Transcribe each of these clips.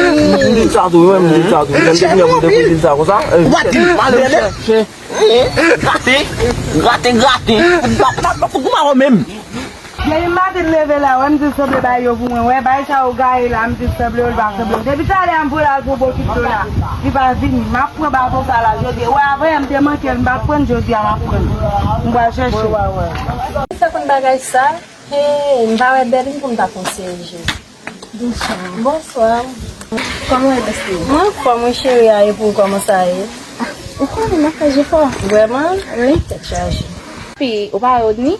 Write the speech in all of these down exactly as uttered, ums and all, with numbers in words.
M di sa tou, wi, m di sa tou. Jan m te vini pou m te di sa konsa. Ou pa di m, malere. Grate, grate, grate. Fout goumen menm. Depi maten m leve la, wè m di l sanble bay yo pou mwen. Wè, bay sa yo gaye la, m di l sanble yo, l pa sanble yo. Depi talè a m voye l al pou bokit dlo la. Li pa vini. M ap pran baton sa la jodi. Wè, avè yè m te manke l, m pa t pran l jodi a, m ap pran l. M pral chèche. Sa konn bagay sa? Hey, m pa wè Berline pou m ta konseye Jezi. Bonswa. Bonswa. Kòman w ye, besti? Mwen anfòm, wi, cheri a, e pou ou, kòman sa ye? Ou konnen m ap fè jefò. Vrèman? Wi. Tèt chaje. Epi, ou pa wè Rodney?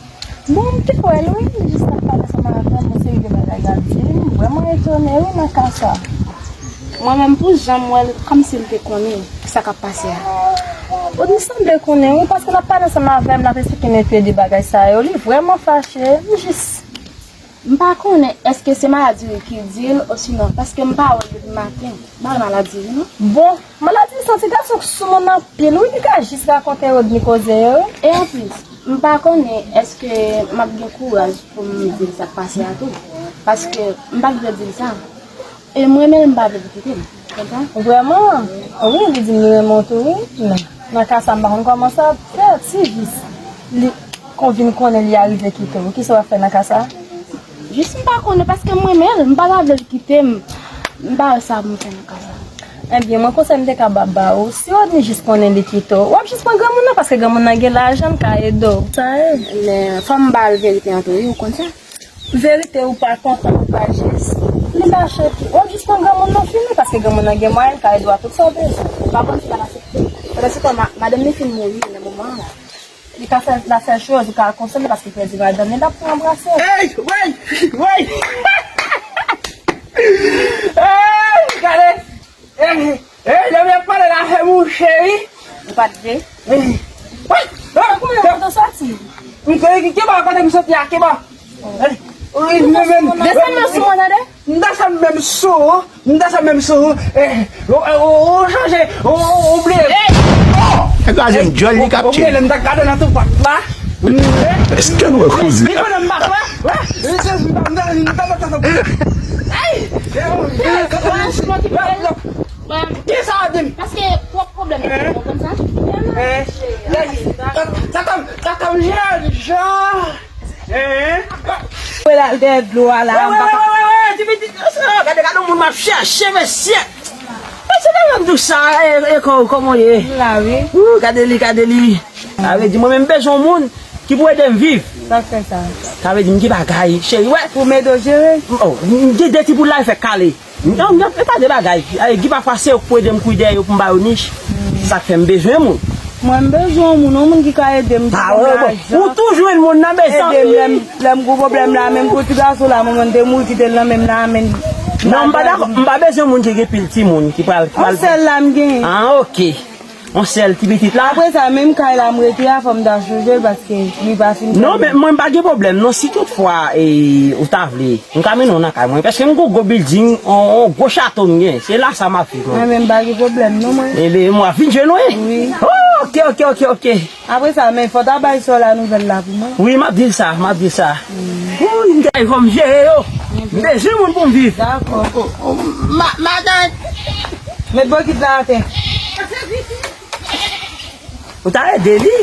Bon, m te wè l, wi, li jis t ap pale ansanm avè m, yon seri de bagay l ap di. M vrèman etone, wi, nan ka sa. Mwen menm, pou jan m wè l, kòmsi m te konnen sa k ap pase a. Rodney sanble konnen, wi, paske l ap pale ansanm avè m, l ap esplike m enpe de bagay sa yo. Li vrèman fache, m jis M pa konnen èske se maladi wi ki di l osinon, paske m pa wè l depi maten. M pa wè maladi wi non. Bon, maladi sa ti gason k sou moun anpil wi, li ka jis rakonte Rodney koze yo wi. E anplis, m pa konnen èske m ap gen kouraj pou m di l sa k pase a tou, paske m pa t vle di l sa. E m renmen l, m pa vle li kite m. Konprann? Vrèman? Wi, li di m li renmen w tou, wi. Non. Nan ka sa, m pa konn kòman sa ap fèt. Si jis li kon vin konnen li arive kite w, kisa w ap fè nan ka sa? Jis m pa konnen, paske m renmen l, m pa ta vle l kite m. M pa wè sa pou m fè nan ka sa. Ebyen, mwen konsèy m te ka ba, ba ou, si Rodney jis konnen li kite w, w ap jis pran granmoun nan, paske granmoun nan gen lajan, l ka ede w. Sa e. Men, fò m ba l verite an tou, wi, ou konn sa. Verite ou pa kontan, ou pa jis. Li mache tou. W ap jis pran granmoun nan fini, paske granmoun nan gen mwayen, l ka ede w ak tout sa w bezwen. Ou pa konn si l ap aksepte. Pandan se tan, ma-, madanm li fin mouri nan moman an la. Li ka fè la sèl choz, ou ka konsole paske l pèdi madanm li, l ap pran anbrase. Ey, wey, wey. Ey, gade. Ey, ey, lè m ap pale la, fè mouche, wi. Ou pa t vle? Ey. Wey. Kouman w te soti? M te ki, ki bò kote m soti a, ki bò? Ey. Wi, men, men. Desann nan sou mwen, tande? M desann menm sou ou. M ta sa menm sou ou, eh, ou, ou, ou chanje, ou, ou, ou bliye. Nèg la jwenn djòl li k ap tcheke. Ou bliye lè m ta gade nan tout pòt la. Èske nou wè koze? Li konnen m pa kwè. Wè, li te, m ta, m ta, m ta, m ta, m ta. Ay! Franchman, ki sa w di m? Paske pwòp pwoblèm ou konn sa? Eh, eh, sa kòm, sa kòm jèn jan. Hein? Wè la, dèyè dlo a la, wè, m wè, pa wè, wè, wè, wè, ti pitit, gade, gade yon moun m ap chèche, mesye. Mesye, lè m ap di w sa, e, e, kò, kòman w ye? M la, wi. Ou, gade li, gade li. Sa vle di, mwen menm, m bezwen yon moun ki pou ede m viv. Sa k fè sa? Sa vle di, m gen bagay, cheri, wè. Pou m ede w jere? Oh, m gen de ti boul la, e fèk kale. Non, non, e pa de bagay. Ay, gen pafwa se yo k pou ede m kouri dèyè yo pou m ba yo nich. Sa k fè m bezwen moun. Mwen, m bezwen yon moun, yon moun ki ka ede m. Ah, wè, bon. Ou toujou jwenn moun nan, mezanmi. Ede m lè m, lè m gwo pwoblèm la, menm pou ti gason la, mwen, mwen te mouri kite l nan men m la, men. Non, m pa dakò, m pa bezwen moun ki gen pil timoun, ki pral, ki pral. Yon sèl la m genyen. Ah, ok. Yon sèl ti pitit la. Apre sa, menm kay la m rete a, fò m ta chanje l paske li pa fin fè. Non, men mwen m pa gen pwoblèm, non, si tout fwa, e, ou ta vle. M ka mennen w nan kay mwen, paske m gon gwo building, on, on gwo chato m gen. Se la sa m ap viv, mwen. Mwen menm pa gen pwoblèm, non, mwen. Ebyen, mwen ap vin jwenn ou, wi. Wi. Oh, ok, ok, ok, ok. Apre sa, men fò w ta bay sè w la nouvèl la pou mwen. Wi, m ap di l sa, m ap di l sa. Wi, m te fò m jere yo. M bezwen moun pou m viv. Dakò. Oh, oh, oh, ma-, madan. Met bokit la atè. Ou ta ede li.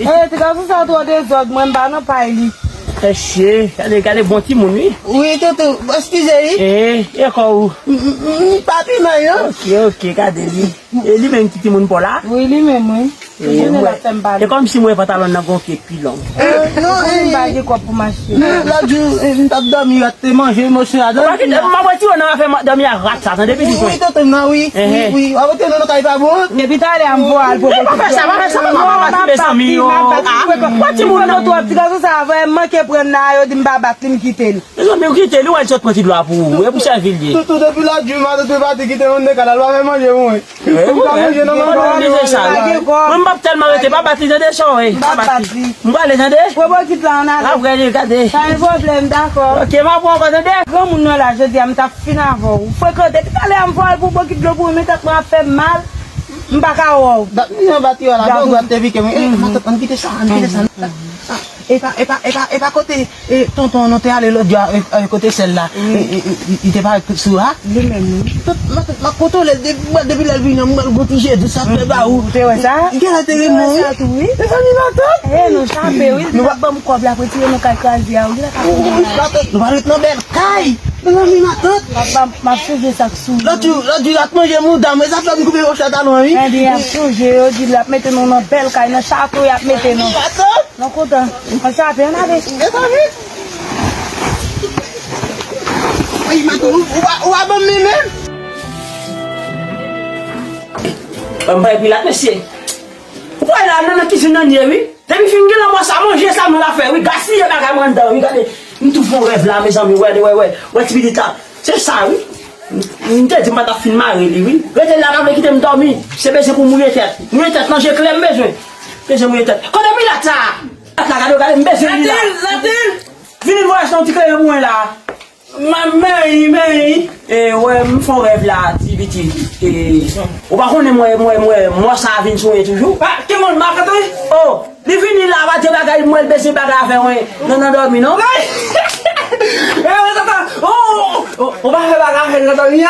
Eh, ti gason sa twò dezòd, mwen m pa nan pay li. Mesye, gade, gade bon timoun, wi. Wi, toutou, eskize, wi. Eh, e kò ou? M, m, m, m pa piman, non. Ok, ok, gade li. E li menm ki timoun pa w la? Wi, li menm, wi. Eh, ou konnen l ap fè m pale. E kòmsi mwen pantalon nan gon pye pi long. Eh, non, eh, m pa gen kòb pou m achte. Non, lòt jou, eh, m t ap dòmi, rat te manje, mwen se adan. Pa kite, m ap retire w nan afè dòmi ak rat sa, tande, pitit mwen. Wi, tonton, non, wi. Wi, wi. W ap retire nou nan kay pa bon. Depi talè a m voye al pou bokit. Pa fè sa, pa fè sa, pa bat li, mezanmi, yo. Ah, pran timoun nan. Ti gason sa a vrèman manke pran nan, yo di m pa bat li, m kite l. Mezanmi, ou kite li, w al sot pran ti dlo a pou ou. E pou sèvi l ye. Toutou, depi lòt jou, matant ou pati kite yon de kal al pa fè manje pou mwen. Eh, m pa manje nan manje. Mwen, m p ap tèlman rete, pa bat li, tande, sa w, eh. M pa bat li. M prale, tande. Pran bokit la, ann ale. Apre, gade. Pa gen pwoblèm, dakò. Ok, m ap pran ankò, tande. Granmoun nan la, jodi a, m t ap fin avè w. Ou frekante, depi talè a m voye al pou bokit dlo pou ou, men tèt mwen ap fè m mal. M pa ka wè w. Dat li an bat yo la, bon, gad te pike mwen. Eh, matant, ann kite sa, ann kite sa. E pa, e pa, e pa, e pa kote, e, tonton an nou te ale lòt jou a, e, e, kote sèl la. Wi. E, e, e, li te parèt sou a. Li menm, wi. Tout, m ap, m ap kontwole l depi, depi lè l vini an, m wè l gon ti je dous ap fè ba ou. Ou te wè sa? Gen la te renmen w, wi. Mezanmi, matant. E, nou chape, wi. Nou pa ban m kòb la pou tire nou kay kraze a, wi. Ou, ou, matant, nou pa ret nan bèl kay. Mezanmi, matant. M ap, m ap, m ap sonje sa k sou nou. Lòt jou, lòt jou, l ap manje mouda m, e sa fè m koupe wòch la talon an, wi. Ebyen, y ap sonje, yo di l ap mete nou nan bèl kay, nan chato, y ap mete nou. Matant. Nou kontan. Ann chape, ann ale. Mezanmi. Ay, matant, ou, ou pa, ou pa ban m men menm. Ban m bay pilat, mesye. Ou wè la, nan, nan kizin nan ye, wi. Depi fin gen lanmò sa, manje sa, nou la fè, wi. Gaspiye bagay mwen anndan, wi. Gade, m tou fè yon rèv la, mezanmi. Wè, wè, wè. Wè, ti pitit la. Se sa, wi. M te di m pa t ap fin mare li, wi. Rete la, pa vle kite m dòmi. Se bezwen pou mouye tèt. Mouye tèt, manje klè m bezwen. Bezwen mouye tèt. Kote pilat sa? Pilat la, gade, gade, m bezwen li la. Latil, Latil! Vini, m voye yon ti kleren pou mwen la. Men, men, men. E, wè, m fè yon rèv la, ti pitit. E, ou pa konnen mwen, mwen, mwen, mò sa a vin sou mwen toujou. Ah, ki moun, Marc Anthony? Oh! Li vini la, pa di bagay, mwen, l bezwen bagay avè mwen. Non, nan dòmi, non? E, tata, o, o, o, ou pa fè bagay avè l nan dòmi a?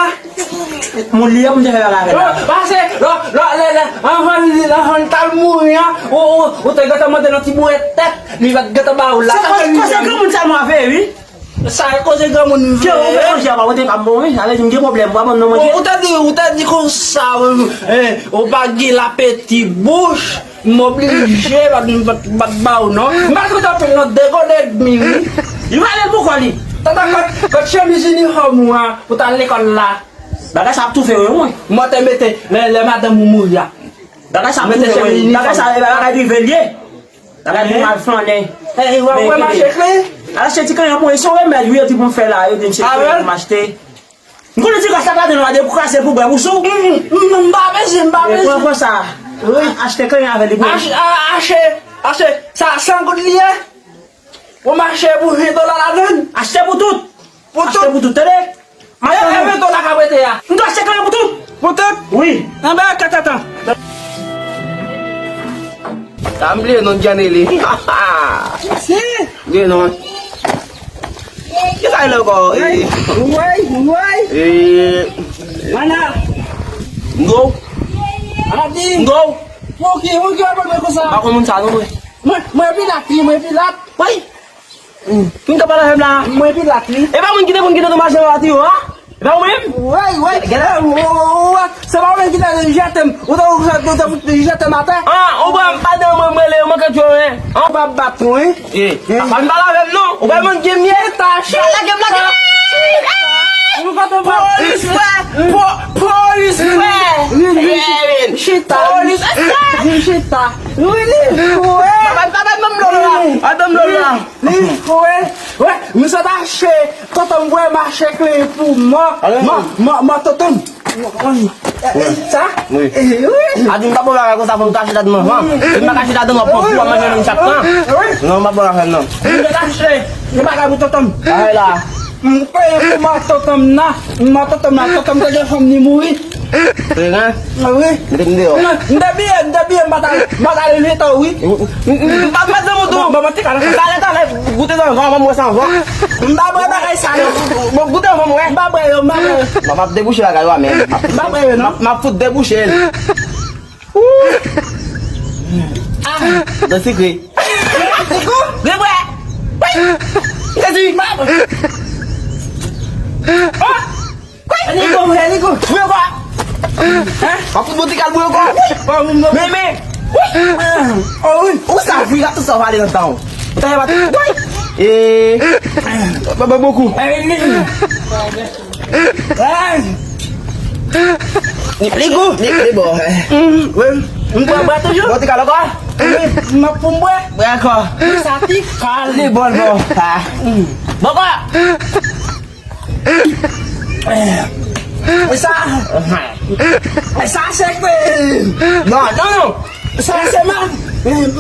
Moun li ye pou m te fè bagay avè l la. Pase, lò, lò, lè, lè, anvan li, anvan l t al mouri an, ou, ou, ou te gentan mande l yon ti bourèt tèt, li pa t gentan ba ou l la. Se koze, koze granmoun sa m ap fè, wi. Sa e koze granmoun vre. Ke ou fè manje a pa pote pa m bon, wi. Sa vle di m gen pwoblèm, ou pa ban m nan manje. Ou, ou ta di, ou ta di konsa, e, ou pa gen lapeti bouch, m oblije pa t, pa t, pa t ba ou non. M pa t kontan anpil non, de goud edmi, wi. Li vale l pou kò li. Tata, kot, kot chemiz inifòm ou an, pou t al lekòl la? Bagay sa ap toufe w, wi. Mwen te mete, lè, lè madanm ou mouri a. Bagay sa ap toufe w, wi. Bagay sa, e bagay rive l ye. Bagay pou mal flannen. E, e, w ap wè mache kle? Al achte ti kanyon pou mwen, se yon remèd, wi, yo di pou m fè la, yo di m se kanyon pou m achte. M konnen ti gras la pa de nou a de pou kraze pou bwè pou sou. M, m, m pa bezwen, m pa bezwen. Pran, pran sa. Wi. Achte kanyon avè li pou mwen. Achte, a, achte, achte, sa san goud li ye? Ou mache pou ven dola ladann? Achte pou tout. Pou tout? Achte pou tout, tande? E, e ven dola k ap rete a. M dwe achte kanyon pou tout. Pou tout? Wi. Anben, kat atan. Sa m bliye non Djaneli. Si. Bliye non. Ki sa l ankò? Woy, woy. E. Mana. Ngo. Adi. Ngo. Pouki, pouki w ap pale konsa? M pa konn moun sa non mwen. Mwen, mwen Pilat, wi, mwen Pilat. Woy. Moun k ap pale avè m la. Mwen Pilat, wi. E pa moun ki te, moun ki te tou mache anba ti yo, a? E pa ou menm? Woy, woy. Gade. Se pa ou menm ki te jete m. Ou te, ou te, ou te jete m atè. A, ou pran m pa nan mwen, mwen le, mwen ke djo, en. Ou pa bat mwen, wi. E, pa vin pale avè m non. Ou pa moun ki m ye. Chita, chita. Lage m, lage m. Polis, frè. Po-, polis, frè. Vin, vin, chita. Polis, frè. Vin, chita. Wi, li, wi. Pa, pa, pa, pa, ban m dlo la. Pa ban m dlo la. Li, wi. Wi, misye ta che, tonton m voye mache kle pou mò, mò, mò, mò tonton m. Sa? Wi. Adi m pa bon bagay konsa pou m kache ladan anvan. Si m pa kache ladan anvan, pran kou a manje nan chak tan. Non, m pa bon bagay non. M te kache, se bagay pou tonton m. Ay la. M kwè pou mò tonton m nan, mò tonton m nan, tonton m te gen fanm li mouri. Wi. Mete m deyò. M te bliye, m te bliye, m pa t al, m pa t al envite w, wi. M pa t met zanmi w tou. Bon, bon, ti kal. Talè, talè, goute zanmi w, ban m wè sa anvan. M pa bwè bagay sa non. Bon, goute zanmi w, wè. M pa bwè yo, m pa bwè yo. M ap debouche bagay yo a, men. M ap fout debouche l. Ah. Nan sekre. Li bwè. Wi. Jezi. M pa bwè. Oh. Wi. Li gon, li gon. Bwè kwa? Hein? M ap fout boutik al bwè kwa? Wi. Men, men. Wi. Oh, wi. Ou sa vira tout sa w ale nan tan w. Tan w pa. Wi. E. Ba, ba, bokou. Li gou. Li, li bon. Wi. M bwè, bwè toujou. Boutik al ankò? Wi. M ap pou m bwè. Bwè ankò. Sa pi kal. Li bon, bon. Ah. Bon, bon. E sa, e sa se ke, non, non, non. Sa se ma,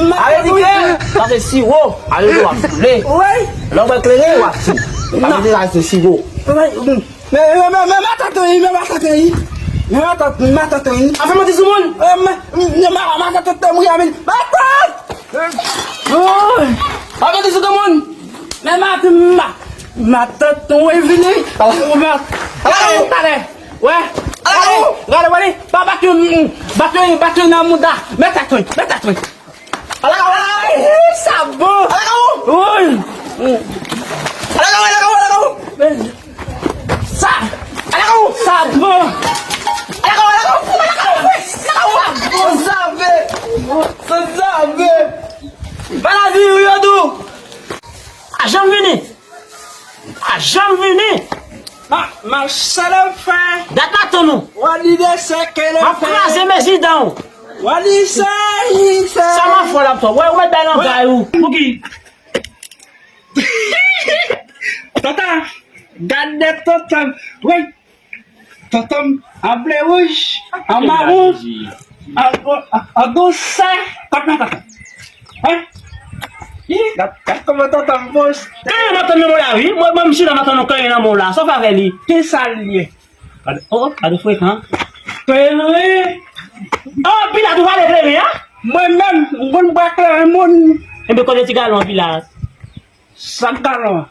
ma. Ale di ke sa se siwo. Ale di w ap foule. Wi. Lè w bwè kleren, w ap fou. Sa vle di sa se siwo. Wi, men, men, men, men matant wi, men matant wi. Men matant, matant wi. Afè manti sou moun. E, men, men, ma, matant te mouri a men. Matant! Oh! Avan di sou moun. Men matant, matant nou vini. Ou mè. Ala ou talè. Wè. Ala ou. Gade wè li. Pa bat yon, bat yon, bat yon nan mouda. Mè tèt wi. Mè tèt wi. Ala ou. Sa bon. Ala ou. Wi. Ala ou, ala ou, ala ou. Sa. Ala ou. Sa bon. Ala ou, ala ou. Ala ou. Sa bon. Sa bon. Sa bon. Maladi ou yo dou. A janm vini. A janm vini. Ma, ma, sa l ap fè. Dat maton nou. Wali de sèke l ap fè. M ap kraze mezi dan w. Wali se, se. Sa m ap fè w la, m fè w. Wè, ou mèt bay langay ou. Pouki? Tata, gade tata. Wè. Tonton m an ble wouj, an mawon, an go-, an gosè, kot nan tonton? Hein? Hi, gad, gad kòman tonton m pòs. Kanyen m antann nan men w la, wi. Mwen, mwen, m chita m antann yon kanyen nan men w la. Sa w fè avè li? Kisa l ye? Gade, oh, oh, gade frekan. Kanyen nan men. Oh, pilat ou pale kleren, an? Mwen menm, m konn bwè kleren moun. Enben, kote ti galon pilat? Sak galon.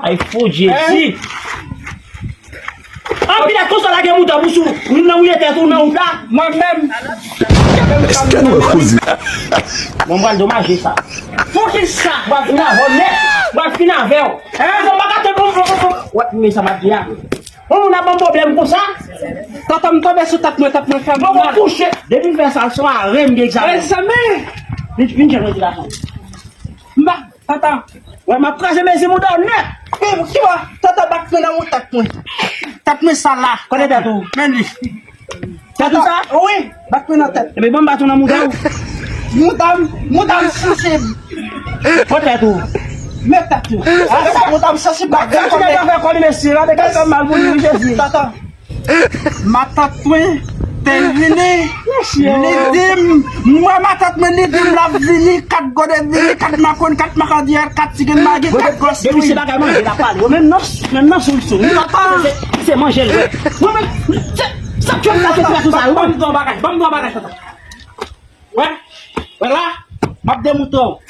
Ay fou Jezi. Anpil ak konsa lage mouda bouch ou. Ou nan wouye tèt ou nan wouda. Mwen menm. Èske nou wè koze? Bon, m pral domaje sa. Poukisa? M pral fin avè w nèt. M pral fin avè w. Hein? Sa pa ka te bon, bon, bon, bon. Wè, men sa m ap di a. Yon moun ap ban m pwoblèm konsa. Tonton m tonbe sou tèt mwen, tèt mwen fè m mal. Mwen kouche. Depi m fè sa, se yon arè m gen egzamen. Mezanmi. Vin, vin jwenn ventilasyon. M pa Tata, wè, m ap kraze mezi mouda w nèt. Ki, ki wè? Tata bat mwen nan mouda mwen. Tèt mwen sa la. Kote tèt ou? Men li. Tèt ou sa? Wi, bat mwen nan tèt. Ebyen, ban m bat ou nan mouda w. Mouda m, mouda m sansib. Kote tèt ou? Men tèt ou. A, sa mouda m sansib, bat mwen. Gade kòman fè kò li, mesye, la, de kè fè mal pou li, wi, Jezi. Tata. Matant mwen te vini, li di m, m wè matant mwen, li di m l ap vini, kat gode vini, kat makòn, kat makandyè, kat ti grenn magi, kat gwòs. Depi se bagay manje l ap pale. Yo menm nan, menm nan sou sou. Papa, se manje l wè. Mwen menm, se, sa k fè m la se fè sou sa yo. Ban m di w bagay, ban m di w bagay, tata. Wè, wè la, m ap demoutre w.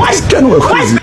Èske nou wè koze?